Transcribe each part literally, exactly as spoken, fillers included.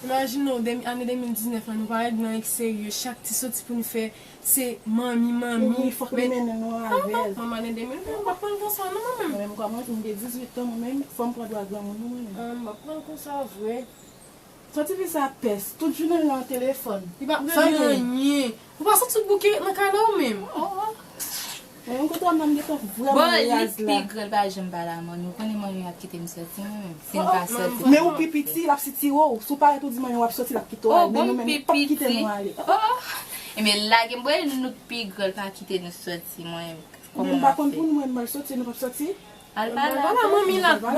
Imajine w, de, ane de mil diznèf la, nou pa ret nan eksterye. Chak ti soti pou nou fè, se manmi, manmi. Wi, fòk li mennen nou avè l. Manman, ane de mil ven, m p ap pran l konsa, non, mwen menm. Mwen menm, kòman, m gen dizuit an, mwen menm, fò m pran dwa granmoun, non, mwen menm. Ah, m p ap pran l konsa, vre. Sòti fi sa pès, tout jounen l nan telefòn. Li p ap regle anyen. Ou pa santi w bouke nan kay la ou menm? Oh, oh. Men yon kote w ap nan m gentan vrèman raz la. Bon, li pi gran, l pa janm pale a manmi. Ou konnen manmi ap kite m sòti mwen menm. Si m pa sòti. Men ou pi piti, l ap sitire w. Si w parèt ou di manmi w ap sòti, l ap kite w ale. Men nou menm, li p ap kite nou ale. Oh, oh. Ebyen, lage m, bon, nou pi gran, l pa kite nou sòti, mwen. Men m pa konn pou nou, mwen, m al sòti, nou p ap sòti? Al pale a manmi la. Bon,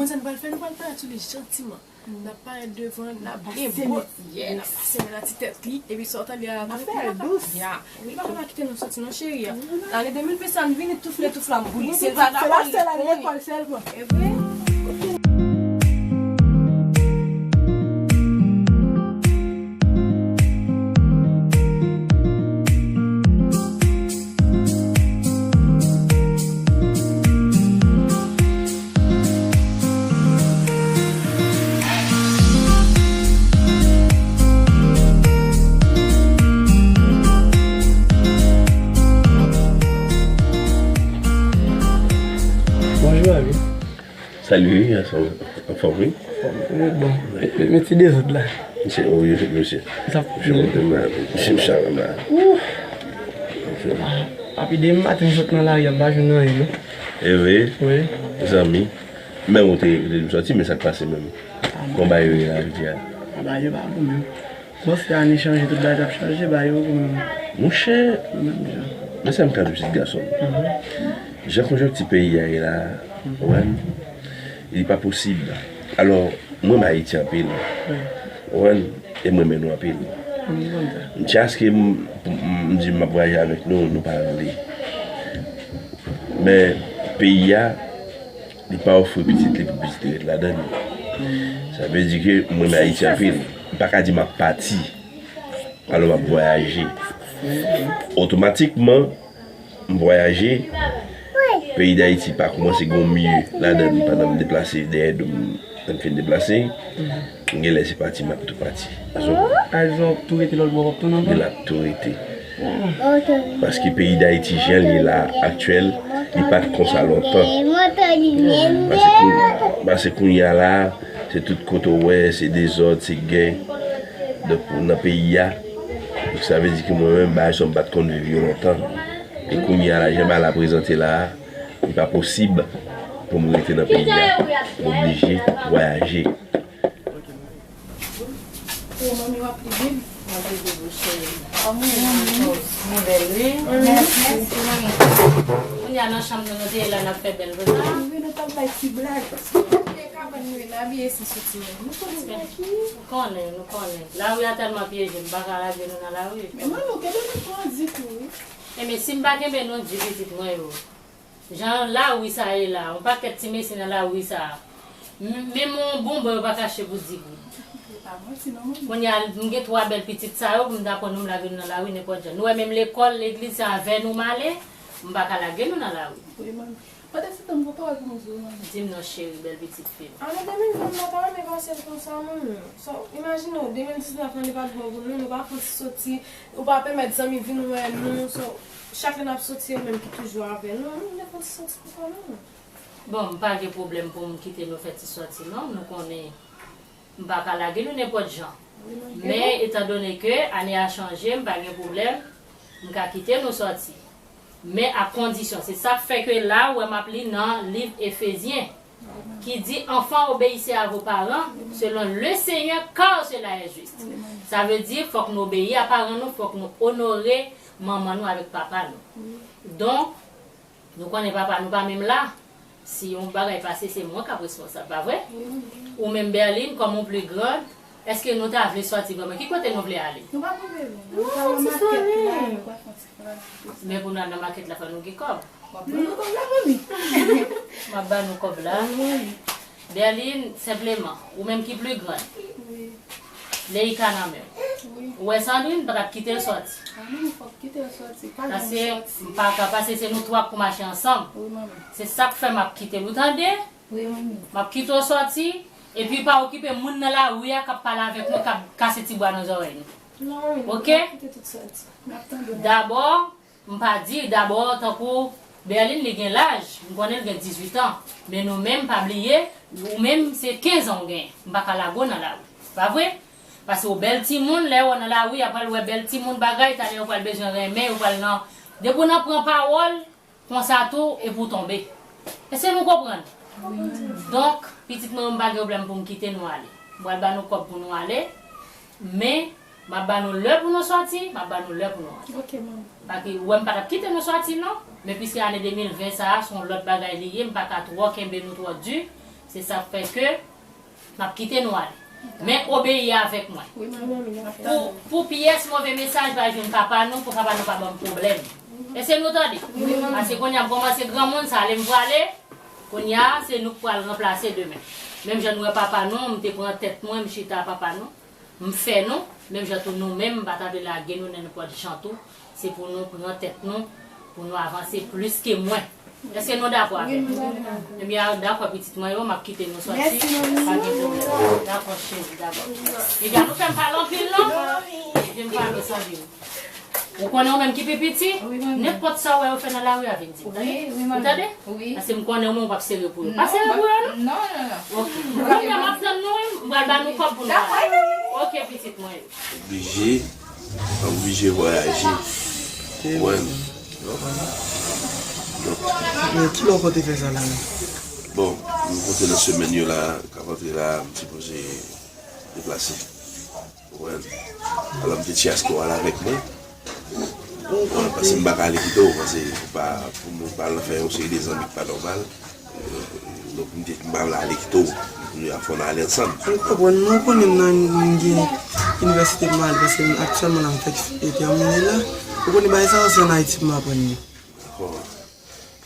sa nou pral fè, nou pral pale sou li jantiman. N ap parèt devan, n ap byen bwòt. Yeah, n ap pase men nan ti tèt li. Epi sa w tande a, n ap fè l dous. Ya. Li pa ka pa kite nou sòti non, cheri a. Ane de mil ven sa, n vini touf le touf la, m boule. Se pa dakò li lekòl sèlman. E vre? Bonjou, Abi. Salut, anfòm, wi. Bon, men ti dezòd la. Misye, o, yo fèt misye. Misye monte m la, misye m chal la. Papi, depi maten m sot nan lari a, m pa jwenn anyen, non. E vre? Wi. Zanmi, men ou te, te m sòti, men sa k pase menm? Konba yo ye la, jodi a. Konba yo pa bon menm. Bon, si ane chanje, tout bagay t ap chanje, ba yo pou mwen. Monchè, men sa m ka di pitit gason m. Jan konjonkti peyi a ye la, ou konprann, li pa posib. Alò, mwen renmen Ayiti anpil. Ou konprann, e mwen renmen nou anpil. M konn sa. M chak ke m, m, m di m ap vwayaje avèk nou, nou pa vle. Men, peyi a, li pa ofri pitit li pou pitit li ret ladan l. Sa vle di ke mwen renmen Ayiti anpil. M pa ka di m ap pati. Alò m ap vwayaje. Otomatikman, m vwayaje. Peyi Dayiti pa kòmanse gon mye ladan l pandan m deplase dèyè do m, lè m fin deplase. Genlè se pati m ap tou pati. Paske w konprann? Ayizon ap tou rete lòt bò w ap tounen ankò? Genlè ap tou rete. Paske peyi Dayiti, jan l ye la, aktyèl, li pa t konsa lontan. Paske kou-, paske kounye a la, se tout kote w wè, se dezòd, se gè. Donk, nan peyi a, donk, sa vle di ke mwen menm, bagay sa yo m pa t konn viv yo lontan. E kounye a la, jan bagay la prezante la a, li pa posib pou m rete nan peyi a. M oblije vwayaje. Ou manmi w ap li bib? M ap li bib, wi, cheri. Kòman w ye, ma chérie? Mwen bèl, wi. Mèsi, mèsi, manmi. Kounye a nan chanm nou, nou te ye la, n ap fè bèl konsa. Wi, nou t ap bay ti blag. Se kabann nou ye, n abiye san soti menm. Nou soti nan ki? Nou konnen, nou konnen. Lari a tèlman pyeje, m pa ka lage nou nan lari. Men manmi, w kenbe nou pran di tou, wi. Enben, si m pa kenbe nou di pitit mwen yo, jan lari sa ye la, yon pakèt ti mesye nan lari sa a. M-, menm yon bonbon yo pa ka achte pou di goud. Kounye a, m gen twa bèl pitit sa yo, pou m ta pran nou, m lage nou nan lari nenpòt jan. Nou wè menm lekòl, legliz, se avè nou m ale, m pa ka lage nou nan lari. Wi, manmi. Pandan se tan, m gon pawòl pou m di w, manmi. Di m non, cheri, bèl pitit fi m. Ane de mil ven la, ta renmen pase l konsa, manmi. So, imajine w, de mil diznèf lan, li pa t bon pou nou, nou pa fouti soti, ou pa pèmèt zanmi vin wè nou, so, chak lè n ap soti, yo menm ki toujou avè nou, nou vle fè ti soti pou kò nou. Bon, m pa gen pwoblèm pou m kite nou fè ti sòti, non, nou konnen m pa ka lage nou nenpòt jan. Men, etandone ke ane a chanje, m pa gen pwoblèm, m ka kite nou sòti. Men a kondisyon, se sa k fè ke la, ou wè m ap li nan liv Efezyen, ki di, Enfants, obéissez à vos parents, selon le Seigneur, car cela est juste. Sa vle di, fòk nou obeyi a paran nou, fòk nou onore manman nou avèk papa nou. Donk, nou konnen papa nou pa menm la. Si yon bagay pase, se mwen k ap responsab, pa vre? Wi, wi. Ou menm, Berline, kòm ou pli grand, èske nou ta vle sòti vrèman? Ki kote nou vle ale? Nou pa twouve lwen. Nou ta wè makèt la, nou pral fè yon ti pran. Men pou nou al nan makèt la, fò nou gen kòb. M ap ban nou kòb la, manmi. M ap ban nou kòb la. Wi, manmi. Berline, senpleman, ou menm ki pli grann. Wi. Leika nan men w. Wi. Ou wè Sandrine, pa t ap kite l sòti. A non, fòk kite l sòti. Pa janm sòti. Paske m pa ka, paske se nou twa k pou mache ansanm. Wi, manmi. Se sa k fè m ap kite l, ou tande? Wi, manmi. M ap kite w sòti, Epi pa okipe moun nan lari a k ap pale avèk nou, k ap kase ti bwa nan zòrèy nou. Non, wi, oke? M ap koute tout sa w di. M ap tande w. Dabò, m pa di dabò tankou Berline, li gen laj, m konnen l gen dizuit an. Men nou menm, pa bliye, ou menm, se kenz an w genyen. M pa ka lage w nan lari. Pa vre? Paske w bèl timoun, lè w nan lari a, pral wè bèl timoun bagay, talè yo pral bezwen renmen, yo pral nan. Depi w nan pran pawòl, konsa tou, epi w tonbe. Èske nou konprann? Donk, pitit mwen yo, m pa gen pwoblèm pou m kite nou ale. M pral ba nou kòb pou nou ale, men m ap ba nou lè pou nou sòti, m ap ba nou lè pou nou rantre. Ok, manman. Paske, ou wè m pa t ap kite nou sòti, non. Men piske ane de mil ven sa a, se yon lòt bagay li ye, m pa ka twò kenbe nou twò di. Se sa k fè ke m ap kite nou ale. Men obeyi avèk mwen. Wi, manman, wi, m ap tann. Pou, pou pyès move mesaj pa jwenn papa nou, pou papa nou pa ban m pwoblèm. Èske nou tande? Wi, manman. Paske kounye a m kòmanse granmoun, sa ale m prale. Kounye a, se nou k pral ranplase demen. Menm jan nou wè papa nou, m te pran tèt mwen, m chita papa nou. M fè nou, menm jan tou nou menm, m pa ta vle lage nou nan nenpòt jan tou. Se pou nou pran tèt nou, pou nou avanse plis ke mwen. Èske nou dakò avè m? Wi, nou dakò. Ebyen, dakò, pitit mwen yo, m ap kite nou sòti. Mèsi, manmi. Pa gen pwoblèm. Dakò, cheri, dakò. Ebyen, nou fè m pale anpil, non? Ebyen, m pale san vini. Ou konnen ou menm ki pi piti? Wi, manmi. Nenpòt sa w wè yo fè nan lari a, vin di m, tande? Wi, wi, manmi. Ou tande? Wi. Paske m konnen ou menm w p ap sere pou yo. Pa sere pou yo, non? Non, non, non. Ok. Kounye a m ap tann nou, wi. M pral ba nou kòb pou nou ale. Ok, pitit mwen yo. Oblije, oblije vwayaje. Ou konprann? Donk, men ki lè w konte fè sa la menm? Bon, m konte nan semèn yo la, k ap antre la, m sipoze deplase. Ou konprann? Alò, m te chèche aste w ale avèk mwen. Ou konprann? Paske m pa ka ale kite w, paske ou pa, pou mwen, pa al nan fè yon seri de zanmi ki pa nòmal. Donk, m te, m pa vle ale kite w. Kounye a fò n ale ansanm. M konprann, men ou konnen m nan, m gen inivèsite pou m ale, paske m, aktyèlman la, m fèk tèmine la. Ou konnen bagay sa yo, se ann Ayiti pou m aprann yo. Dakò.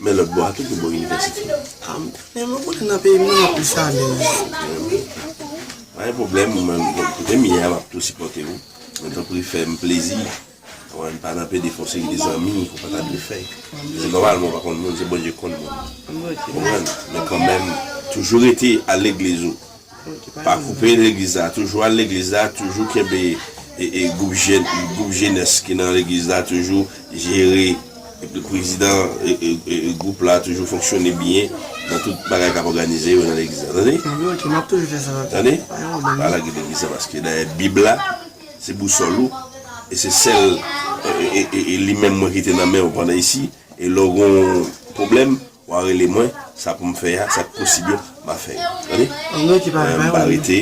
Men lòt bò a tou, gen bò inivèsite. A, men mwen konnen nan peyi m, nan, m ap plis alèz. Pa gen pwoblèm, mwen, bon, kote m ye a, m ap tou sipòte w. Men tanpri, fè m plezi. Mwen pa nan pede fè yon seri de zanmi, ou pa ta dwe fè. Se nòmal, mwen pa konn moun, se Bondye k konn moun. Ou konprann? Men kanmenm, toujou rete al legliz ou. Pa koupe legliz la, toujou al legliz la, toujou kenbe, e, e, gwoup jèn, gwoup jenès ki nan legliz la, toujou jere, e, prezidan, e, e, e, gwoup la, toujou fonksyone byen nan tout bagay k ap òganize yo nan legliz la. Tande? Anben, ok, m ap toujou fè sa, papa. Tande? Pa gen pwoblèm, non. Pa lage legliz la, paske dayè Bib la, se bousòl ou, e se sèl, e, e, e, e li menm mwen kite nan men w pandan isi, e lè w gen yon pwoblèm, w a rele mwen, sa pou m fè a, sa k posib yo, m a fè yo. Tande? Anben, ok, pa gen pwoblèm. Mwen, m pa rete,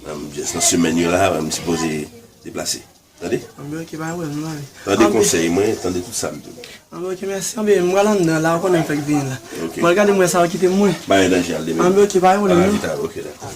mwen, m just nan semèn yo la, mwen, m sipoze deplase. Tande? Anben, ok, pa gen pwoblèm, non, ale. Tande konsèy mwen, tande tout sa m di w. Anben, ok, mèsi. Anben, m pral anndan la, ou konnen m fèk vini la. Ok. Mwen gade mwen sa w kite mwen. Pa gen danje, al demen. Anben, ok, pa gen pwoblèm, non. Al avit avè, ok, dakò.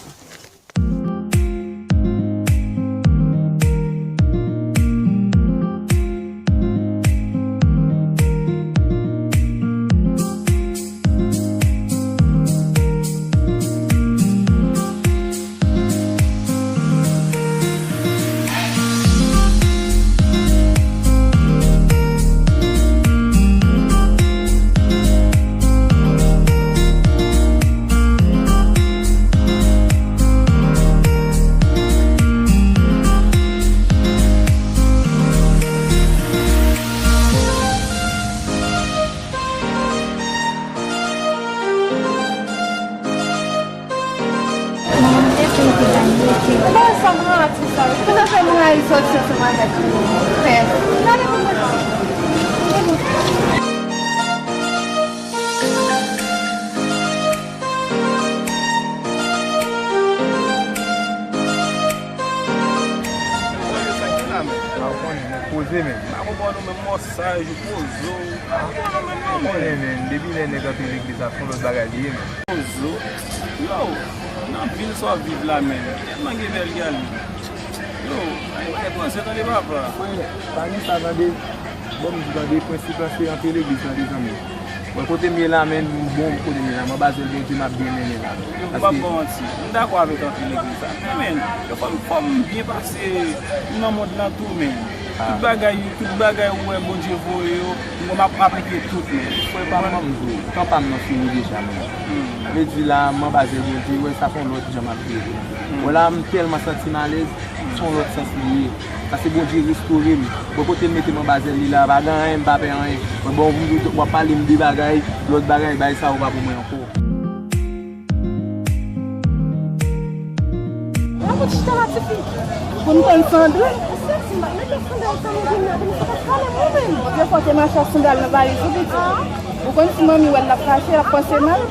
Bon, sa m rayi sa wi. Kòman fè m rayi sòti ansanm avèk ou? Pè. Gade pou mwen. Sa ki la menm? Pa konnen, men poze menm. Pa konprann ou menm, mòsaj ou, poze w. Pa konprann ou menm non, men. Konnen, men, depi lè nèg antre legliz la, se yon lòt bagay li ye, men. Poze w. Yo, nan vil sa w ap viv la, men. Tèlman gen bèl galy. Yo, ay, ay, poze, tande papa. Frè, pa gen sa, tande. Bon, m di tande, prensip la se antre legliz la, mezanmi. Bon, kote m ye la, men, m bon, kote m ye la, m anba zèl Bondye, m ap byen mennen la. Yo, m p ap ba w manti, m dakò avèk antre legliz la. Men, men, yo, fò m, fò m byen pase nan mond lan tou, men. Tout bagay, tout bagay ou wè Bondye voye yo, mwen m ap aplike tout, men. Frè pa m, m ap di w, tan pa m nan fini deja, men. Sa vle di la, m anba zèl Bondye, wè, sa fè yon lòt jan m ap viv. Wè la, m tèlman santi m alèz, se yon lòt sans li ye. Sa se Bondye restore m. Bon, kote l mete m anba zèl li la, pa gen anyen, m pa pè anyen. Mwen bon, w ap pale m de bagay, lòt bagay, bagay sa yo pa pou mwen ankò. Mwen konn chita la, tifi. Pou n konn Sandrine. Sèl si m pa mete sandal sa, mwen vin la, pou m sa pa pale mwen menm. Bondye fò te mache ak sandal nan valiz ou, pitit. Ou konn si manmi wè l, l ap fache, l ap panse mal.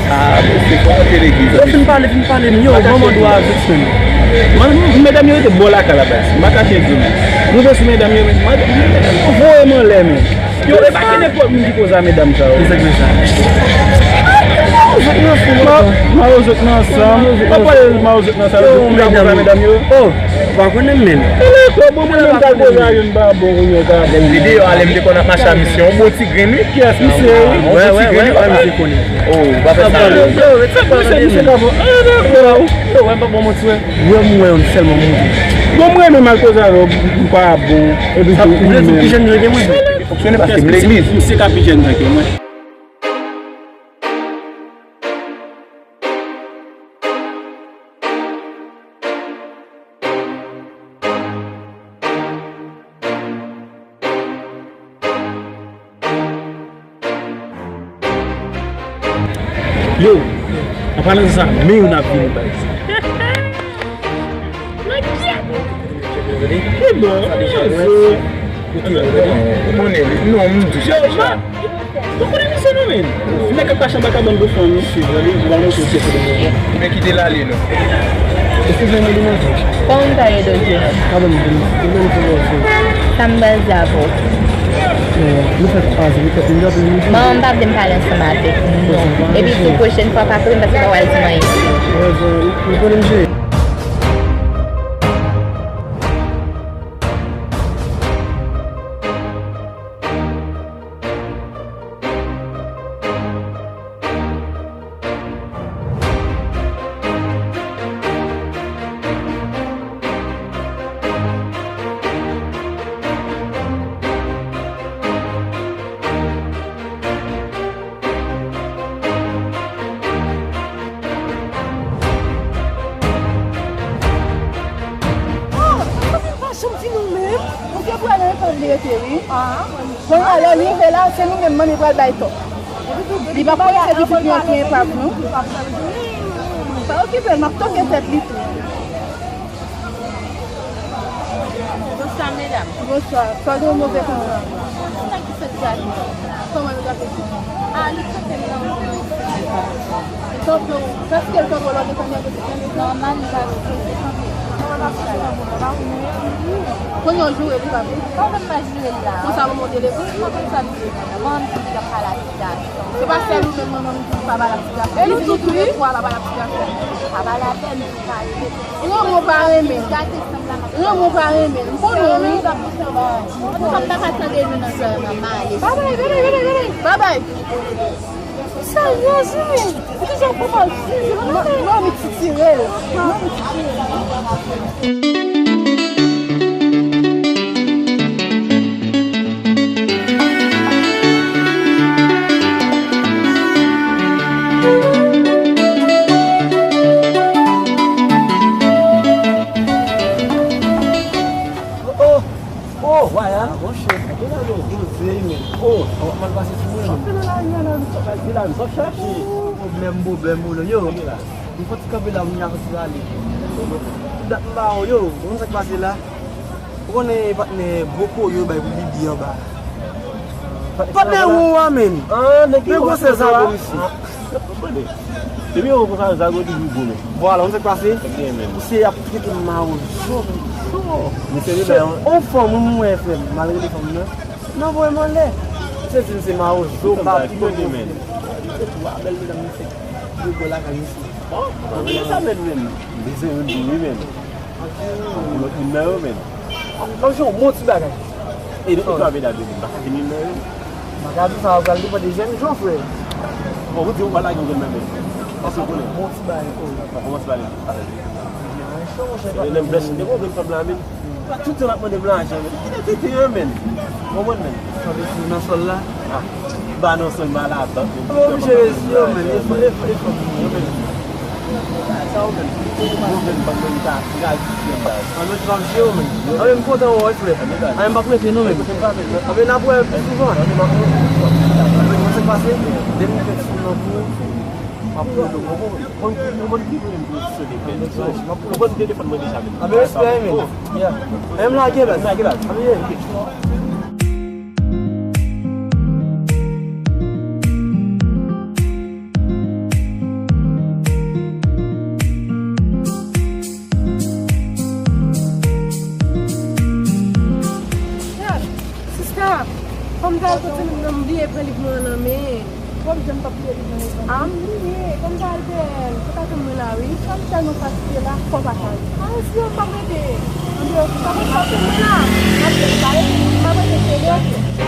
Ah, mesye, fò antre legliz. Yo fin pale, fin pale m, yo, manman dwa a Jackson. Man, medam yo rete bò lakay la, baz. M pa kache di nou. M rive sou medam yo, medam yo voye m anlè, men. Yo, e pa gen nenpòt moun ki koze a medam sa yo. Ki sa k fè sa? Ma-, mawozo k nan ansanm. Mwen pale mawozo k nan ansanm. Yo, pou yo koze a medam yo. Oh, ou pa konnen m menm. Ele ko bon, mwen menm ka koze a youn pa bon, ou yon ka bon. Videyo ale, m te konn ap mache a misye, yon bon ti grenn, wi. Kiyès misye, wi? Yon bon ti grenn, wi. Misye konnen. Oh, ou pa fè sa. Misye, misye ka bon. Ah, dakò. Yo, wè, m pa bon manti, wè. Wè m wè yon sèlman moun. Bon, mwen menm al koze avè w, m pa bon. Epi tou, ou menm. Fonksyone paske m legliz. Misye ka pi jèn jan ke mwen. Yo, an palan de sa, men youn ap vini, baz. Ki bon, ou konnen li. Non, m di sa. Ou konnen misye non, men. Nèg k ap kache anba kabann pou fanm, wi. Ou pa montre w se foto. Men kite l ale, non. Eskize m, li manke. Kòman m ta ede w, Jess? Sa m pral di avè w? Nou fè pase, nou fè, nou fè. Manman m pa vle m pale ansanm avèk nou, non. Epi tou, pwochèn fwa, pa kote m, paske w pa pral di m anyen. Nou konnen misye. Oh, sa vin pa janm di nou menm. Ou te pral nan lekòl li rete, wi. Bon, alò, li rive la, se nou menm manmi pral bay tò. Li pa konnen se pitit li an ki enpav, non. Pa okipe l, m ap toke tèt li tou. Bonswa, medam. Bonswa. Sa gen move konsa? Sa ki sot gate la? Kòman yo gate sa? Ah, li kote m nan. Kanpe w. Èske l kanpe w lè w desann nan kote kanpe? Nòmal, li pa kanpe. Kounye w joure li pa vre? Pa vle m pa joure l la. Konsa manman w te leve? Pa konn sa m di. Manman m di li ap pale ak ti gason. Se pa sèl ou menm manman m di li pa pale ak ti gason. E li di nou tou lè twa l ap pale ak ti gason. Pa pale avè m, li pa rele. Lanmou pa renmen. Gate sanm la m ap. Lanmou pa renmen. M konnen w, wi. Sa m pa ka tande nou nan zòn nan, m ale. Babay, babay, babay, babay. Babay. Sa Jezi, men. Ou te jan fè mal. Manmi ti tire l. Manmi ti tire l. Oh, oh, oh, Waya. Ah, monchè, kote la nou poze, men? Oh, w ap mal pase sou mwen, men. Antre nan lari a la, nou sot la, nou sot chache. Pwoblèm, pwoblèm, pwoblèm, yo. Nou fò ti kanpe la, moun y a fò ti rale. Tout dat m pa wè w, yo. Ou konn sa k pase la? Ou konnen patnè gwo koyo bay pou Bibi anba. Patnè ou a, menm. Ah, nèg ki gwosè sa la. Depi yo konsa, zago toujou gwo, men. Vwala, ou konn sa k pase? Misye ap trete m mawozo. Misye, on fanm, ou mwen frè m, malgre de fanm nan. Nan voye m anlè. Misye di m se mawozo, m pa pi bon. Tou a bèl medam, misye. Yo bò lakay misye. Bon, bon, men sa menm, menm. Li se youn pou wi, menm. Pou lòt moun nan yo, menm. Kòmsi yon bon ti bagay. E de tou a medam, menm. Baka vini nan yo. Baka tou sa, pral depann de jèn jan, frè. Bon, ou di ou pa lage yon grenn nan, menm. Èske ou konnen? Bon ti bagay, frè. Bon, kòmanse pale. Menm bèch, de bon grenn fanm la, menm. Tout tan l ap mande m lajan, men. Ki nan tete an, men? Ou konprann, men? Sa vle di nan sòl la? Ah, ba nan sòl, ba la, ba. Ou oblije reziye w, men. E fò, e fò, e fò. Sa ou menm? Ou menm, pa menm ta, gratis, menm ta. An nou trap je w, men. An men m kontan wè w, frè. An men m p ap rete, non, men. An men n ap wè pi souvan. An men, mwen se pase, depi m fè sou nan kou, m ap pran do. Bon, bon, bon, bon, ki pou m fonksyone, men. Bon, bon, telefòn mwen deja, men. Anben, respè, men. Yeah. Menm lage, baz. Lage, baz. Anben, yeah. Sista, fò m ta al kote m nan, m bliye pran liv mwen an nan men. Kòm jan m t ap fè li nan letan. A, m bliye. Kòm sa al fè l, se pa tann mwen la, wi. Kòm tèlman fatige la, fò pa kay. A, si yo m p ap rete. Anben, ok, pa konn sa tann mwen la. M ap rete, m ap rete, se lè.